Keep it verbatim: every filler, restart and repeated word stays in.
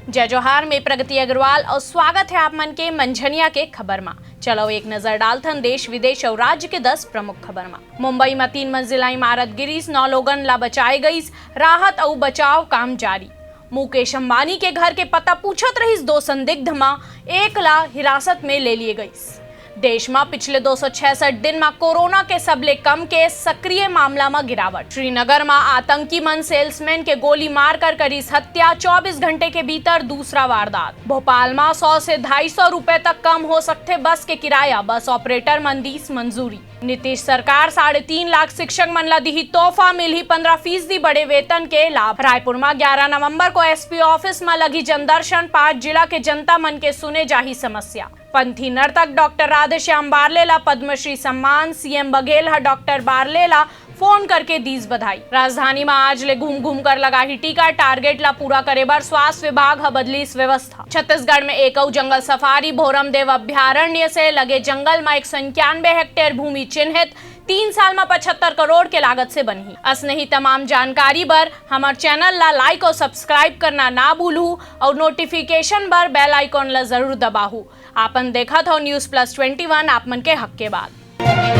जय जोहार, मैं प्रगति अग्रवाल और स्वागत है आप मन के मंझनिया के खबर मा। चलो एक नजर डालथन देश विदेश और राज्य के दस प्रमुख खबर मा। मुंबई मा तीन मंजिला इमारत गिरीस, नौ लोगन ला बचाए गईस, राहत अउ बचाव काम जारी। मुकेश अंबानी के घर के पता पूछत रहिस दो संदिग्ध मा, एक ला हिरासत में ले लिए गईस। देश मा पिछले दो सौ छियासठ दिन मा कोरोना के सबले कम के सक्रिय मामला मा गिरावट। श्रीनगर मा आतंकी मन सेल्समैन के गोली मारकर करिस हत्या, चौबीस घंटे के भीतर दूसरा वारदात। भोपाल मा सौ से ढाई सौ रुपए तक कम हो सकथे बस के किराया, बस ऑपरेटर मन दीस मंजूरी। नीतीश सरकार साढ़े तीन लाख शिक्षक मन ला दिही तोहफा, मिलही पन्द्रह फीसदी बड़े वेतन के लाभ। रायपुर मा ग्यारह नवंबर को एसपी ऑफिस मा लगी जनदर्शन, पांच जिला के जनता मन के सुने जाही समस्या। पंथी नर्तक डॉक्टर राधेश्याम बारले ला पद्मश्री सम्मान, सीएम बघेल ह डॉक्टर बारले ला फोन करके दीस बधाई। राजधानी मा आज ले घूम घूम कर लगाही टीका, टारगेट ला पूरा करे बर स्वास्थ्य विभाग ह बदलिस व्यवस्था। छत्तीसगढ़ में एक अउ जंगल सफारी, भोरमदेव अभयारण्य से लगे जंगल मा एक सौ इक्यानवे हेक्टेयर भूमि चिन्हित, तीन साल मा पचहत्तर करोड़ के लागत से बनही। असने ही तमाम जानकारी बर हमर चैनल ला लाइक और सब्सक्राइब करना ना भूलहू और नोटिफिकेशन बर बेल आइकॉन ला जरूर दबाहू। आपन देखत हो न्यूज़ प्लस ट्वेंटी वन, आप मन के हक के बात।